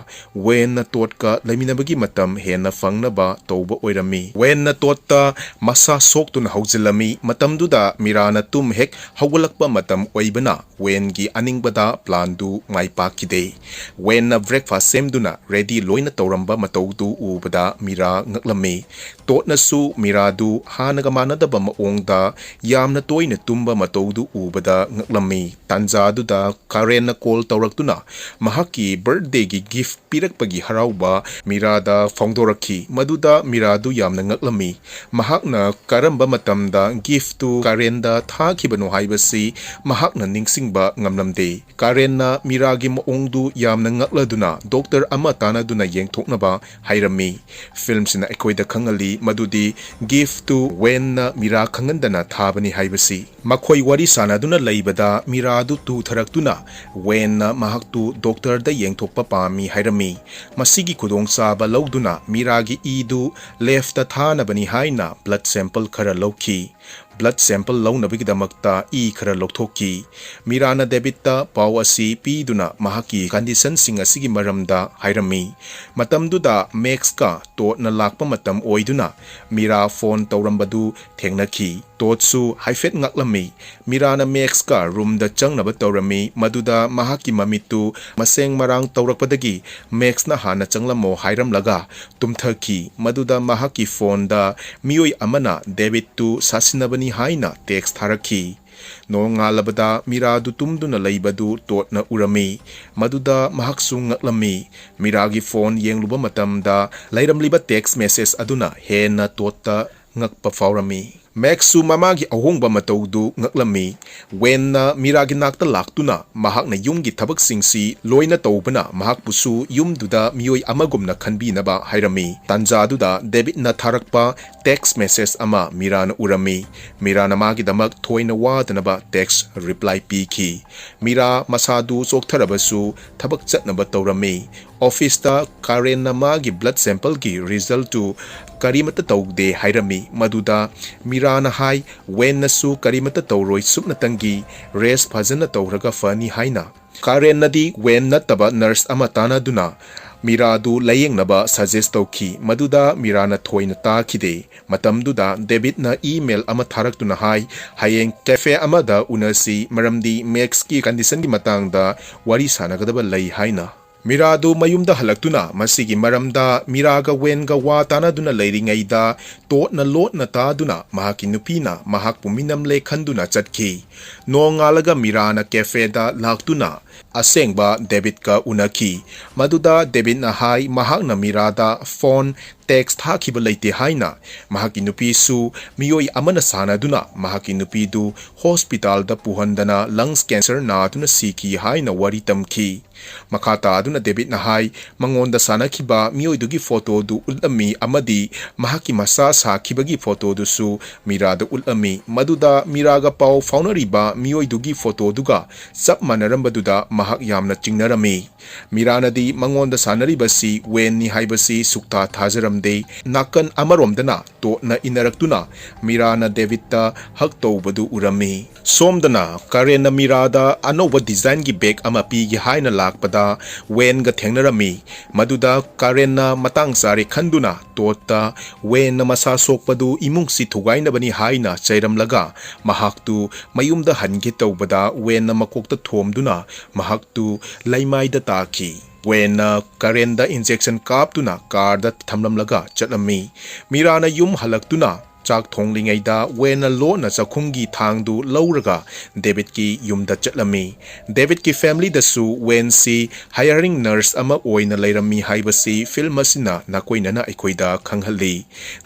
ꯋꯦꯟꯅ ꯇꯣꯠꯀ ꯂꯩꯃꯤꯟꯅꯕꯒꯤ ꯃꯇꯝ ꯍꯦꯟꯅ ꯐꯪꯅꯕ ꯇꯧꯕ ꯑꯣꯏꯔꯝꯃꯤ꯫ ꯋꯦꯟꯅ ꯇꯣꯠꯇ ꯃꯁꯥ ꯁꯣꯛꯇꯨꯅ ꯍꯧꯖꯤꯜꯂꯝꯃꯤ꯫ ꯃꯇꯝꯗꯨꯗ ꯃꯤꯔꯥꯅ ꯇꯨꯝ ꯍꯦꯛ ꯍꯧꯒꯠꯂꯛꯄ ꯃꯇꯝ ꯑꯣꯏꯕꯅ ꯋꯦꯟꯒꯤ ꯑꯅꯤꯡꯕꯗ ꯄ꯭ꯂꯥꯟꯗꯨ ꯃꯥꯏ ꯄꯥꯛꯈꯤꯗꯦ꯫ ꯋꯦꯟꯅ ꯕ꯭ꯔꯦꯛꯐꯥꯁ ꯁꯦꯝꯗꯨꯅ ꯔꯦꯗꯤ ꯂꯣꯏꯅ ꯇꯧꯔꯝꯕ ꯃꯇꯧꯗꯨ ꯎꯕꯗ ꯃꯤꯔꯥ ꯉꯛꯂꯝꯃꯤ꯫ ꯇꯣꯠꯅꯁꯨ ꯃꯤꯔꯥꯗꯨ ꯍꯥꯟꯅꯒ ꯃꯥꯟꯅꯗꯕ ꯃꯑꯣꯡꯗ ꯌꯥꯝꯅ ꯇꯣꯏꯅ ꯇꯨꯝꯕ ꯃꯇꯧꯗꯨ ꯎꯕꯗ ꯉꯛꯂꯝꯃꯤ꯫ ꯇꯥꯟꯖꯥꯗꯨꯗ ꯀꯥꯔꯦꯟꯅ ꯀꯣꯜ ꯇꯧꯔꯛꯇꯨꯅ ꯃꯍꯥꯛꯀꯤ ꯕꯔꯊꯗꯦꯒꯤ ꯒꯤꯐ ꯄꯤꯔꯛꯄꯒꯤ ꯍꯔꯥꯎꯕ ꯃꯤꯔꯥꯗ ꯐꯣꯡꯗꯣꯔꯛꯈꯤ꯫ ꯃꯗꯨꯗ ꯃꯤꯔꯥꯗꯨ ꯌꯥꯝꯅ ꯉꯛꯂꯝꯃꯤ꯫ ꯃꯍꯥꯛꯅ ꯀꯔꯝꯕ ꯃꯇꯝꯗ ꯒꯤꯐꯇꯨ ꯀꯥꯔꯦꯟꯗ ꯊꯥꯈꯤꯕꯅꯣ ꯍꯥꯏꯕꯁꯤ ꯃꯍꯥꯛꯅ ꯅꯤꯡꯁꯤꯡꯕ ꯉꯝꯂꯝꯗꯦ꯫ ꯀꯥꯔꯦꯟꯅ ꯃꯤꯔꯥꯒꯤ ꯃꯑꯣꯡꯗꯨ ꯌꯥꯝꯅ ꯉꯛꯂꯗꯨꯅ ꯗꯣꯛꯇꯔ ꯑꯃ ꯇꯥꯟꯅꯗꯨꯅ ꯌꯦꯡꯊꯣꯛꯅꯕ ꯍꯥꯏꯔꯝꯃꯤ꯫ ꯐꯤꯜꯝꯁꯤꯅ ꯑꯩꯈꯣꯏꯗ ꯈꯪꯍꯜꯂꯤ ꯃꯗꯨꯗꯤ ꯒꯤꯐꯇꯨ ꯋꯦꯟꯅ ꯃꯤꯔꯥ ꯈꯪꯍꯟꯗꯅ ꯊꯥꯕꯅꯤ ꯍꯥꯏꯕꯁꯤ꯫ ꯃꯈꯣꯏ ꯋꯥꯔꯤ ꯁꯥꯟꯅꯗꯨꯅ ꯂꯩꯕꯗ ꯃꯤꯔꯥꯗꯨ ꯇꯨꯊꯔꯛꯇꯨꯅ ꯋꯦꯟꯅ ꯃꯍꯥꯛꯇꯨ ꯗꯣꯛꯇꯔꯗ ꯌꯦꯡꯊꯣꯛꯄ ꯄꯥꯝꯃꯤ ꯍꯥꯏꯔꯝꯃꯤ꯫ ꯃꯁꯤꯒꯤ ꯈꯨꯗꯣꯡꯆꯥꯕ ꯂꯧꯗꯨꯅ ꯃꯤꯔꯥꯒꯤ ꯏꯗꯨ ꯂꯦꯐꯇ ꯊꯥꯅꯕꯅꯤ ꯍꯥꯏꯅ ꯕ꯭ꯂꯗ ꯁꯦꯝꯄꯜ ꯈꯔ ꯂꯧꯈꯤ꯫ ꯕ꯭ꯂꯗ ꯁꯦꯝꯄꯜ ꯂꯧꯅꯕꯒꯤꯗꯃꯛꯇ ꯏ ꯈꯔ ꯂꯧꯊꯣꯛꯈꯤ꯫ ꯃꯤꯔꯥꯅ ꯗꯦꯕꯤꯠꯇ ꯄꯥꯎ ꯑꯁꯤ ꯄꯤꯗꯨꯅ ꯃꯍꯥꯛꯀꯤ ꯀꯟꯗꯤꯁꯟꯁꯤꯡ ꯑꯁꯤꯒꯤ ꯃꯔꯝꯗ ꯍꯥꯏꯔꯝꯃꯤ꯫ ꯃꯇꯝꯗꯨꯗ ꯃꯦꯛꯁꯀ ꯇꯣꯠꯅ ꯂꯥꯛꯄ ꯃꯇꯝ ꯑꯣꯏꯗꯨꯅ ꯃꯤꯔꯥ ꯐꯣꯟ ꯇꯧꯔꯝꯕꯗꯨ ꯊꯦꯡꯅꯈꯤ꯫ ꯇꯣꯠꯁꯨ ꯍꯥꯏꯐꯦꯠ ꯉꯛꯂꯝꯃꯤ꯫ ꯃꯤꯔꯥꯅ ꯃꯦꯛꯁꯀ ꯔꯨꯝꯗ ꯆꯪꯅꯕ ꯇꯧꯔꯝꯃꯤ꯫ ꯃꯗꯨꯗ ꯃꯍꯥꯛꯀꯤ ꯃꯃꯤꯠꯇꯨ ꯃꯁꯦꯡ ꯃꯔꯥꯡ ꯇꯧꯔꯛꯄꯗꯒꯤ ꯃꯦꯛꯁꯅ ꯍꯥꯟꯅ ꯆꯪꯂꯝꯃꯣ ꯍꯥꯏꯔꯝꯂꯒ ꯇꯨꯝꯊꯈꯤ꯫ ꯃꯗꯨꯗ ꯃꯍꯥꯛꯀꯤ ꯐꯣꯟꯗ ꯃꯤꯑꯣꯏ ꯑꯃꯅ ꯗꯦꯕꯤꯠꯇꯨ ꯁꯥꯁꯤꯟꯅꯕꯅꯤ ꯍꯥꯏꯅ ꯇꯦꯛꯁ ꯊꯥꯔꯛꯈꯤ꯫ ꯅꯣꯡꯉꯥꯜꯂꯕꯗ ꯃꯤꯔꯥꯗꯨ ꯇꯨꯝꯗꯨꯅ ꯂꯩꯕꯗꯨ ꯇꯣꯠꯅ ꯎꯔꯝꯃꯤ꯫ ꯃꯗꯨꯗ ꯃꯍꯥꯛꯁꯨ ꯉꯛꯂꯝꯃꯤ꯫ ꯃꯤꯔꯥꯒꯤ ꯐꯣꯟ ꯌꯦꯡꯂꯨꯕ ꯃꯇꯝꯗ ꯂꯩꯔꯝꯂꯤꯕ ꯇꯦꯛꯁ ꯃꯦꯁꯦꯖ ꯑꯗꯨꯅ ꯍꯦꯟꯅ ꯇꯣꯠꯇ ꯉꯛꯄ ꯐꯥꯎꯔꯝꯃꯤ꯫ ꯃꯦꯛꯁꯁꯨ ꯃꯃꯥꯒꯤ ꯑꯍꯣꯡꯕ ꯃꯇꯧꯗꯨ ꯉꯛꯂꯝꯃꯤ꯫ ꯋꯦꯟꯅ ꯃꯤꯔꯥꯒꯤ ꯅꯥꯛꯇ ꯂꯥꯛꯇꯨꯅ ꯃꯍꯥꯛꯅ ꯌꯨꯝꯒꯤ ꯊꯕꯛꯁꯤꯡꯁꯤ ꯂꯣꯏꯅ ꯇꯧꯕꯅ ꯃꯍꯥꯛꯄꯨꯁꯨ ꯌꯨꯝꯗꯨꯗ ꯃꯤꯑꯣꯏ ꯑꯃꯒꯨꯝꯅ ꯈꯟꯕꯤꯅꯕ ꯍꯥꯏꯔꯝꯃꯤ꯫ ꯇꯥꯟꯖꯥꯗꯨꯗ ꯗꯦꯕꯤꯠꯅ ꯊꯥꯔꯛꯄ ꯇꯦꯛꯁ ꯃꯦꯁꯦꯖ ꯑꯃ ꯃꯤꯔꯥꯅ ꯎꯔꯝꯃꯤ꯫ ꯃꯤꯔꯥꯅ ꯃꯥꯒꯤꯗꯃꯛ ꯊꯣꯏꯅ ꯋꯥꯗꯅꯕ ꯇꯦꯛꯁ ꯔꯤꯄ꯭ꯂꯥꯏ ꯄꯤꯈꯤ꯫ ꯃꯤꯔꯥ ꯃꯁꯥꯗꯨ ꯆꯣꯛꯊꯔꯕꯁꯨ ꯊꯕꯛ ꯆꯠꯅꯕ ꯇꯧꯔꯝꯃꯤ꯫ ꯑꯣꯐꯤꯁꯇ ꯀꯥꯔꯦꯟꯅ ꯃꯥꯒꯤ ꯕ꯭ꯂꯗ ꯁꯦꯝꯄꯜꯒꯤ ꯔꯤꯖꯜꯇꯨ ꯀꯔꯤꯃꯠꯇ ꯇꯧꯗꯦ ꯍꯥꯏꯔꯝꯃꯤ꯫ ꯃꯗꯨꯗ ꯃꯤꯔꯥꯅ ꯍꯥꯏ, "ꯋꯦꯟꯅꯁꯨ ꯀꯔꯤꯃꯠꯇ ꯇꯧꯔꯣꯏ, ꯁꯨꯞꯅꯇꯪꯒꯤ ꯔꯦꯁ ꯐꯖꯅ ꯇꯧꯔꯒ ꯐꯅꯤ" ꯍꯥꯏꯅ꯫ ꯀꯥꯔꯦꯟꯅꯗꯤ ꯋꯦꯟ ꯅꯠꯇꯕ ꯅꯔꯁ ꯑꯃ ꯇꯥꯟꯅꯗꯨꯅ ꯃꯤꯔꯥꯗꯨ ꯂꯥꯌꯦꯡꯅꯕ ꯁꯖꯦꯁ ꯇꯧꯈꯤ꯫ ꯃꯗꯨꯗ ꯃꯤꯔꯥꯅ ꯊꯣꯏꯅ ꯇꯥꯈꯤꯗꯦ꯫ ꯃꯇꯝꯗꯨꯗ ꯗꯦꯕꯤꯠꯅ ꯏꯃꯦꯜ ꯑꯃ ꯊꯥꯔꯛꯇꯨꯅ ꯍꯥꯏ, "ꯍꯌꯦꯡ ꯀꯦꯐꯦ ꯑꯃꯗ ꯎꯅꯁꯤ, ꯃꯔꯝꯗꯤ ꯃꯦꯛꯁꯀꯤ ꯀꯟꯗꯤꯁꯟꯒꯤ ꯃꯇꯥꯡꯗ ꯋꯥꯔꯤ ꯁꯥꯟꯅꯒꯗꯕ ꯂꯩ" ꯍꯥꯏꯅ꯫ ꯃꯤꯔꯥꯗꯨ ꯃꯌꯨꯝꯗ ꯍꯜꯂꯛꯇꯨꯅ ꯃꯁꯤꯒꯤ ꯃꯔꯝꯗ ꯃꯤꯔꯥꯒ ꯋꯦꯟꯒ ꯋꯥ ꯇꯥꯅꯗꯨꯅ ꯂꯩꯔꯤꯉꯩꯗ ꯇꯣꯠꯅ ꯂꯣꯠꯅ ꯇꯥꯗꯨꯅ ꯃꯍꯥꯛꯀꯤ ꯅꯨꯄꯤꯅ ꯃꯍꯥꯛꯄꯨ ꯃꯤꯅꯝꯂꯦ ꯈꯟꯗꯨꯅ ꯆꯠꯈꯤ꯫ ꯅꯣꯡꯉꯥꯜꯂꯒ ꯃꯤꯔꯥꯅ ꯀꯦꯐꯦꯗ ꯂꯥꯛꯇꯨꯅ ꯑꯁꯦꯡꯕ ꯗꯦꯕꯤꯠꯀ ꯎꯅꯈꯤ꯫ ꯃꯗꯨꯗ ꯗꯦꯕꯤꯠꯅ ꯍꯥꯏ, ꯃꯍꯥꯛꯅ ꯃꯤꯔꯥꯗ ꯐꯣꯟ, ꯇꯦꯛꯁ ꯊꯥꯈꯤꯕ ꯂꯩꯇꯦ ꯍꯥꯏꯅ꯫ ꯃꯍꯥꯛꯀꯤ ꯅꯨꯄꯤꯁꯨ ꯃꯤꯑꯣꯏ ꯑꯃꯅ ꯁꯥꯟꯅꯗꯨꯅ ꯃꯍꯥꯛꯀꯤ ꯅꯨꯄꯤꯗꯨ ꯍꯣꯁꯄꯤꯇꯥꯜꯗ ꯄꯨꯍꯟꯗꯅ ꯂꯪꯁ ꯀꯦꯟꯁꯔ ꯅꯥꯗꯨꯅ ꯁꯤꯈꯤ ꯍꯥꯏꯅ ꯋꯥꯔꯤ ꯇꯝꯈꯤ꯫ ꯃꯈꯥ ꯇꯥꯗꯨꯅ ꯗꯦꯕꯤꯠꯅ ꯍꯥꯏ, ꯃꯉꯣꯟꯗ ꯁꯥꯟꯅꯈꯤꯕ ꯃꯤꯑꯣꯏꯗꯨꯒꯤ ꯐꯣꯇꯣꯗꯨ ꯎꯠꯂꯝꯃꯤ ꯑꯃꯗꯤ ꯃꯍꯥꯛꯀꯤ ꯃꯆꯥ ꯁꯥꯈꯤꯕꯒꯤ ꯐꯣꯇꯣꯗꯨꯁꯨ ꯃꯤꯔꯥꯗ ꯎꯠꯂꯝꯃꯤ꯫ ꯃꯗꯨꯗ ꯃꯤꯔꯥꯒ ꯄꯥꯎ ꯐꯥꯎꯅꯔꯤꯕ ꯃꯤꯑꯣꯏꯗꯨꯒꯤ ꯐꯣꯇꯣꯗꯨꯒ ꯆꯞ ꯃꯥꯟꯅꯔꯝꯕꯗꯨꯗ ꯃꯍꯥꯛ ꯌꯥꯝꯅ ꯆꯤꯡꯅꯔꯝꯃꯤ꯫ ꯃꯤꯔꯥꯅꯗꯤ ꯃꯉꯣꯟꯗ ꯁꯥꯟꯅꯔꯤꯕꯁꯤ ꯋꯦꯟꯅꯤ ꯍꯥꯏꯕꯁꯤ ꯁꯨꯛꯊꯥ ꯊꯥꯖꯔꯝꯗꯦ꯫ ꯅꯥꯀꯟ ꯑꯃꯔꯣꯝꯗꯅ ꯇꯣꯠꯅ ꯏꯟꯅꯔꯛꯇꯨꯅ ꯃꯤꯔꯥꯅ ꯗꯦꯕꯤꯠꯇ ꯍꯛ ꯇꯧꯕꯗꯨ ꯎꯔꯝꯃꯤ꯫ ꯁꯣꯝꯗꯅ ꯀꯥꯔꯦꯟꯅ ꯃꯤꯔꯥꯗ ꯑꯅꯧꯕ ꯗꯤꯖꯥꯏꯟꯒꯤ ꯕꯦꯒ ꯑꯃ ꯄꯤꯒꯦ ꯍꯥꯏꯅ ꯂꯥꯛꯄꯗ ꯋꯦꯟꯒ ꯊꯦꯡꯅꯔꯝꯃꯤ꯫ ꯃꯗꯨꯗ ꯀꯥꯔꯦꯟꯅ ꯃꯇꯥꯡ ꯆꯥꯔꯦ ꯈꯟꯗꯨꯅ ꯇꯣꯠꯇ ꯋꯦꯟꯅ ꯃꯁꯥ ꯁꯣꯛꯄꯗꯨ ꯏꯃꯨꯡꯁꯤ ꯊꯨꯒꯥꯏꯅꯕꯅꯤ ꯍꯥꯏꯅ ꯆꯩꯔꯝꯂꯒ ꯃꯍꯥꯛꯇꯨ ꯃꯌꯨꯝꯗ ꯍꯟꯒꯦ ꯇꯧꯕꯗ ꯋꯦꯟꯅ ꯃꯀꯣꯛꯇ ꯊꯣꯝꯗꯨꯅ ꯃꯍꯥꯛꯇꯨ ꯂꯩꯃꯥꯏꯗ ꯇꯥꯈꯤ꯫ ꯋꯦꯟꯅ ꯀꯥꯔꯦꯟꯗ ꯏꯟꯖꯦꯛꯁꯟ ꯀꯥꯞꯇꯨꯅ ꯀꯥꯔꯗ ꯊꯝꯂꯝꯂꯒ ꯆꯠꯂꯝꯃꯤ꯫ ꯃꯤꯔꯥꯅ ꯌꯨꯝ ꯍꯜꯂꯛꯇꯨꯅ ꯆꯥꯛ ꯊꯣꯡꯂꯤꯉꯩꯗ ꯋꯦꯟꯅ ꯂꯣꯟꯅ ꯆꯥꯛꯈꯨꯝꯒꯤ ꯊꯥꯡꯗꯨ ꯂꯧꯔꯒ ꯗꯦꯕꯤꯠꯀꯤ ꯌꯨꯝꯗ ꯆꯠꯂꯝꯃꯤ꯫ ꯗꯦꯕꯤꯠꯀꯤ ꯐꯦꯃꯤꯂꯤꯗꯁꯨ ꯋꯦꯟꯁꯤ ꯍꯥꯌꯔꯤꯡ ꯅꯔꯁ ꯑꯃ ꯑꯣꯏꯅ ꯂꯩꯔꯝꯃꯤ ꯍꯥꯏꯕꯁꯤ ꯐꯤꯜꯝ ꯑꯁꯤꯅ ꯅꯥꯀꯣꯏꯅꯅ ꯑꯩꯈꯣꯏꯗ ꯈꯪꯍꯜꯂꯤ꯫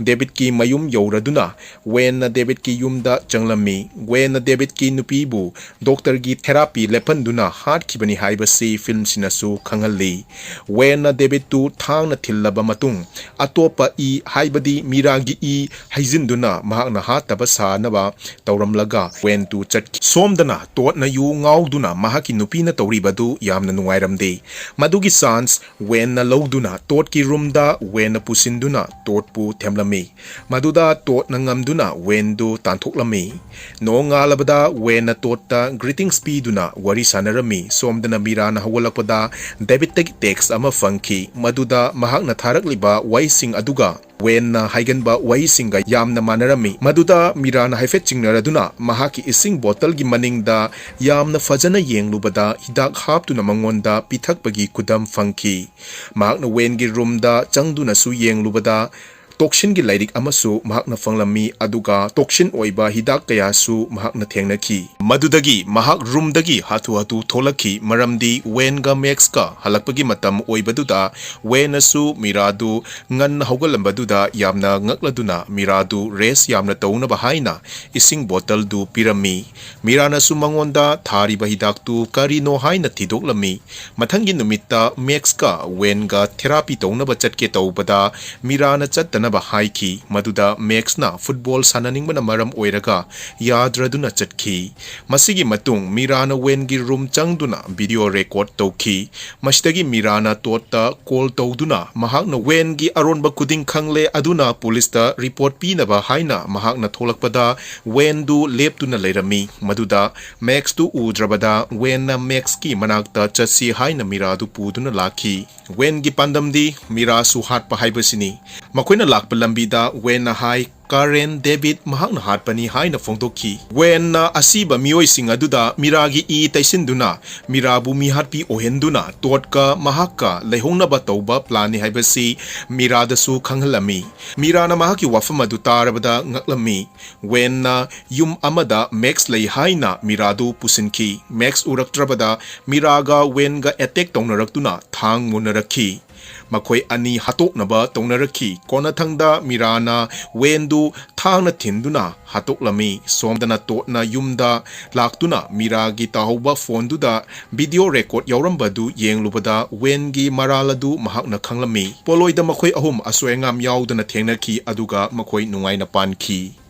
ꯗꯦꯕꯤꯠꯀꯤ ꯃꯌꯨꯝ ꯌꯧꯔꯗꯨꯅ ꯋꯦꯟꯅ ꯗꯦꯕꯤꯠꯀꯤ ꯌꯨꯝꯗ ꯆꯪꯂꯝꯃꯤ꯫ ꯋꯦꯟꯅ ꯗꯦꯕꯤꯠꯀꯤ ꯅꯨꯄꯤꯕꯨ ꯗꯣꯛꯇꯔꯒꯤ ꯊꯦꯔꯥꯄꯤ ꯂꯦꯞꯍꯟꯗꯨꯅ ꯍꯥꯠꯈꯤꯕꯅꯤ ꯍꯥꯏꯕꯁꯤ ꯐꯤꯜꯝꯁꯤꯅꯁꯨ ꯈꯪꯍꯜꯂꯤ꯫ ꯋꯦꯟꯅ ꯗꯦꯕꯤꯠꯇꯨ ꯊꯥꯡꯅ ꯊꯤꯜꯂꯕ ꯃꯇꯨꯡ ꯑꯇꯣꯞꯄ ꯏ, ꯍꯥꯏꯕꯗꯤ ꯃꯤꯔꯥꯒꯤ ꯏ ꯍꯩꯖꯤꯟꯗꯨꯅ ꯃꯍꯥꯛꯅ ꯍꯥꯠꯇꯕ ꯁꯥꯅꯕ ꯇꯧꯔꯝꯂꯒ ꯋꯦꯟꯇꯨ ꯆꯠꯈꯤ꯫ ꯁꯣꯝꯗꯅ ꯇꯣꯠꯅ ꯌꯨ ꯉꯥꯎꯗꯨꯅ ꯃꯍꯥꯛꯀꯤ ꯅꯨꯄꯤꯅ ꯇꯧꯔꯤꯕꯗꯨ ꯌꯥꯝꯅ ꯅꯨꯡꯉꯥꯏꯔꯝꯗꯦ꯫ ꯃꯗꯨꯒꯤ ꯆꯥꯟꯁ ꯋꯦꯟꯅ ꯂꯧꯗꯨꯅ ꯇꯣꯠꯀꯤ ꯔꯨꯝꯗ ꯋꯦꯟꯅ ꯄꯨꯁꯤꯟꯗꯨꯅ ꯇꯣꯠꯄꯨ ꯊꯦꯝꯂꯝꯃꯤ꯫ ꯃꯗꯨꯗ ꯇꯣꯠꯅ ꯉꯝꯗꯨꯅ ꯋꯦꯟꯗꯨ ꯇꯥꯟꯊꯣꯛꯂꯝꯃꯤ꯫ ꯅꯣꯡꯉꯥꯜꯂꯕꯗ ꯋꯦꯟꯅ ꯇꯣꯠꯇ ꯒ꯭ꯔꯤꯇꯤꯡꯁ ꯄꯤꯗꯨꯅ ꯋꯥꯔꯤ ꯁꯥꯟꯅꯔꯝꯃꯤ꯫ ꯁꯣꯝꯗꯅ ꯃꯤꯔꯥꯅ ꯍꯧꯒꯠꯂꯛꯄꯗ ꯗꯦꯕꯤꯠꯇꯒꯤ ꯇꯦꯛꯁ ꯑꯃ ꯐꯪꯈꯤ꯫ ꯃꯗꯨꯗ ꯃꯍꯥꯛꯅ ꯊꯥꯔꯛꯂꯤꯕ ꯋꯥꯍꯩꯁꯤꯡ ꯑꯗꯨꯒ ꯋꯦꯟꯅ ꯍꯥꯏꯒꯟꯕ ꯋꯥꯍꯩꯁꯤꯡꯒ ꯌꯥꯝꯅ ꯃꯥꯟꯅꯔꯝꯃꯤ꯫ ꯃꯗꯨꯗ ꯃꯤꯔꯥꯅ ꯍꯥꯏꯐꯦꯠ ꯆꯤꯡꯅꯔꯗꯨꯅ ꯃꯍꯥꯛꯀꯤ ꯏꯁꯤꯡ ꯕꯣꯇꯜꯒꯤ ꯃꯅꯤꯡꯗ ꯌꯥꯝꯅ ꯐꯖꯅ ꯌꯦꯡꯂꯨꯕꯗ ꯍꯤꯗꯥꯛ ꯍꯥꯞꯇꯨꯅ ꯃꯉꯣꯟꯗ ꯄꯤꯊꯛꯄꯒꯤ ꯈꯨꯗꯝ ꯐꯪꯈꯤ꯫ ꯃꯍꯥꯛꯅ ꯋꯦꯟꯒꯤ ꯔꯨꯝꯗ ꯆꯪꯗꯨꯅꯁꯨ ꯌꯦꯡꯂꯨꯕꯗ ꯇꯣꯛꯁꯤꯟꯒꯤ ꯂꯥꯏꯔꯤꯛ ꯑꯃꯁꯨ ꯃꯍꯥꯛꯅ ꯐꯪꯂꯝꯃꯤ, ꯑꯗꯨꯒ ꯇꯣꯛꯁꯤꯟ ꯑꯣꯏꯕ ꯍꯤꯗꯥꯛ ꯀꯌꯥꯁꯨ ꯃꯍꯥꯛꯅ ꯊꯦꯡꯅꯈꯤ꯫ ꯃꯗꯨꯗꯒꯤ ꯃꯍꯥꯛ ꯔꯨꯝꯗꯒꯤ ꯍꯥꯊꯨ ꯍꯥꯊꯨ ꯊꯣꯛꯂꯛꯈꯤ, ꯃꯔꯝꯗꯤ ꯋꯦꯟꯒ ꯃꯦꯛꯁꯀ ꯍꯜꯂꯛꯄꯒꯤ ꯃꯇꯝ ꯑꯣꯏꯕꯗꯨꯗ ꯋꯦꯟꯅꯁꯨ ꯃꯤꯔꯥꯗꯨ ꯉꯟꯅ ꯍꯧꯒꯠꯂꯝꯕꯗꯨꯗ ꯌꯥꯝꯅ ꯉꯛꯂꯗꯨꯅ ꯃꯤꯔꯥꯗꯨ ꯔꯦꯁ ꯌꯥꯝꯅ ꯇꯧꯅꯕ ꯍꯥꯏꯅ ꯏꯁꯤꯡ ꯕꯣꯇꯜꯗꯨ ꯄꯤꯔꯝꯃꯤ꯫ ꯃꯤꯔꯥꯅꯁꯨ ꯃꯉꯣꯟꯗ ꯊꯥꯔꯤꯕ ꯍꯤꯗꯥꯛꯇꯨ ꯀꯔꯤꯅꯣ ꯍꯥꯏꯅ ꯊꯤꯗꯣꯛꯂꯝꯃꯤ꯫ ꯃꯊꯪꯒꯤ ꯅꯨꯃꯤꯠꯇ ꯃꯦꯛꯁꯀ ꯋꯦꯟꯒ ꯊꯦꯔꯥꯄꯤ ꯇꯧꯅꯕ ꯆꯠꯀꯦ ꯇꯧꯕꯗ ꯃꯤꯔꯥꯅ ꯆꯠꯇꯅꯕ ꯍꯥꯏꯈꯤ꯫ ꯃꯗꯨꯗ ꯃꯦꯛꯁꯅ ꯐꯨꯠꯕꯣꯜ ꯁꯥꯟꯅꯅꯤꯡꯕꯅ ꯃꯔꯝ ꯑꯣꯏꯔꯒ ꯌꯥꯗ꯭ꯔꯗꯨꯅ ꯆꯠꯈꯤ꯫ ꯃꯁꯤꯒꯤ ꯃꯇꯨꯡ ꯃꯤꯔꯥꯅ ꯋꯦꯟꯒꯤ ꯔꯨꯝ ꯆꯪꯗꯨꯅ ꯚꯤꯗꯤꯑꯣ ꯔꯦꯀꯣꯔꯗ ꯇꯧꯈꯤ꯫ ꯃꯁꯤꯗꯒꯤ ꯃꯤꯔꯥꯅ ꯇꯣꯠꯇ ꯀꯣꯜ ꯇꯧꯗꯨꯅ ꯃꯍꯥꯛꯅ ꯋꯦꯟꯒꯤ ꯑꯔꯣꯟꯕ ꯈꯨꯗꯤꯡ ꯈꯪꯂꯦ, ꯑꯗꯨꯅ ꯄꯨꯂꯤꯁꯇ ꯔꯤꯄꯣꯔꯠ ꯄꯤꯅꯕ ꯍꯥꯏꯅ ꯃꯍꯥꯛꯅ ꯊꯣꯛꯂꯛꯄꯗ ꯋꯦꯟꯗꯨ ꯂꯦꯞꯇꯨꯅ ꯂꯩꯔꯝꯃꯤ꯫ ꯃꯗꯨꯗ ꯃꯦꯛꯁꯇꯨ ꯎꯗ꯭ꯔꯕꯗ ꯋꯦꯟꯅ ꯃꯦꯛꯁꯀꯤ ꯃꯅꯥꯛꯇ ꯆꯠꯁꯤ ꯍꯥꯏꯅ ꯃꯤꯔꯥꯗꯨ ꯄꯨꯗꯨꯅ ꯂꯥꯛꯈꯤ꯫ ꯋꯦꯟꯒꯤ ꯄꯥꯟꯗꯝꯗꯤ ꯃꯤꯔꯥꯁꯨ ꯍꯥꯠꯄ ꯍꯥꯏꯕꯁꯤꯅꯤ꯫ ꯃꯈꯣꯏꯅ ꯂꯥꯛꯄ ꯂꯝꯕꯤꯗ ꯋꯦꯟꯅ ꯍꯥꯏ, ꯀꯥꯔꯦꯟ ꯗꯦꯕꯤꯠ ꯃꯍꯥꯛꯅ ꯍꯥꯠꯄꯅꯤ ꯍꯥꯏꯅ ꯐꯣꯡꯗꯣꯛꯈꯤ꯫ ꯋꯦꯟꯅ ꯑꯁꯤꯕ ꯃꯤꯑꯣꯏꯁꯤꯡ ꯑꯗꯨꯗ ꯃꯤꯔꯥꯒꯤ ꯏ ꯇꯩꯁꯤꯟꯗꯨꯅ ꯃꯤꯔꯥꯕꯨ ꯃꯤꯍꯥꯠꯄꯤ ꯑꯣꯏꯍꯟꯗꯨꯅ ꯇꯣꯠꯀ ꯃꯍꯥꯛꯀ ꯂꯩꯍꯧꯅꯕ ꯇꯧꯕ ꯄ꯭ꯂꯥꯟꯅꯤ ꯍꯥꯏꯕꯁꯤ ꯃꯤꯔꯥꯗꯁꯨ ꯈꯪꯍꯜꯂꯝꯃꯤ꯫ ꯃꯤꯔꯥꯅ ꯃꯍꯥꯛꯀꯤ ꯋꯥꯐꯝ ꯑꯗꯨ ꯇꯥꯔꯕꯗ ꯉꯛꯂꯝꯃꯤ꯫ ꯋꯦꯟꯅ ꯌꯨꯝ ꯑꯃꯗ ꯃꯦꯛꯁ ꯂꯩ ꯍꯥꯏꯅ ꯃꯤꯔꯥꯗꯨ ꯄꯨꯁꯤꯟꯈꯤ꯫ ꯃꯦꯛꯁ ꯎꯔꯛꯇ꯭ꯔꯕꯗ ꯃꯤꯔꯥꯒ ꯋꯦꯟꯒ ꯑꯦꯇꯦꯛ ꯇꯧꯅꯔꯛꯇꯨꯅ ꯊꯥꯡ ꯃꯨꯟꯅꯔꯛꯈꯤ꯫ ꯃꯈꯣꯏ ꯑꯅꯤ ꯍꯥꯠꯇꯣꯛꯅꯕ ꯇꯧꯅꯔꯛꯈꯤ꯫ ꯀꯣꯟꯅꯊꯪꯗ ꯃꯤꯔꯥꯅ ꯋꯦꯟꯗꯨ ꯊꯥꯡꯅ ꯊꯤꯟꯗꯨꯅ ꯍꯥꯠꯇꯣꯛꯂꯝꯃꯤ꯫ ꯁꯣꯝꯗꯅ ꯇꯣꯠꯅ ꯌꯨꯝꯗ ꯂꯥꯛꯇꯨꯅ ꯃꯤꯔꯥꯒꯤ ꯇꯥꯍꯧꯕ ꯐꯣꯟꯗꯨꯗ ꯚꯤꯗꯤꯑꯣ ꯔꯦꯀꯣꯔꯗ ꯌꯥꯎꯔꯝꯕꯗꯨ ꯌꯦꯡꯂꯨꯕꯗ ꯋꯦꯟꯒꯤ ꯃꯔꯥꯜ ꯑꯗꯨ ꯃꯍꯥꯛꯅ ꯈꯪꯂꯝꯃꯤ꯫ ꯄꯣꯂꯣꯏꯗ ꯃꯈꯣꯏ ꯑꯍꯨꯝ ꯑꯁꯣꯏ ꯑꯉꯥꯝ ꯌꯥꯎꯗꯅ ꯊꯦꯡꯅꯈꯤ, ꯑꯗꯨꯒ ꯃꯈꯣꯏ ꯅꯨꯡꯉꯥꯏꯅ ꯄꯥꯟꯈꯤ꯫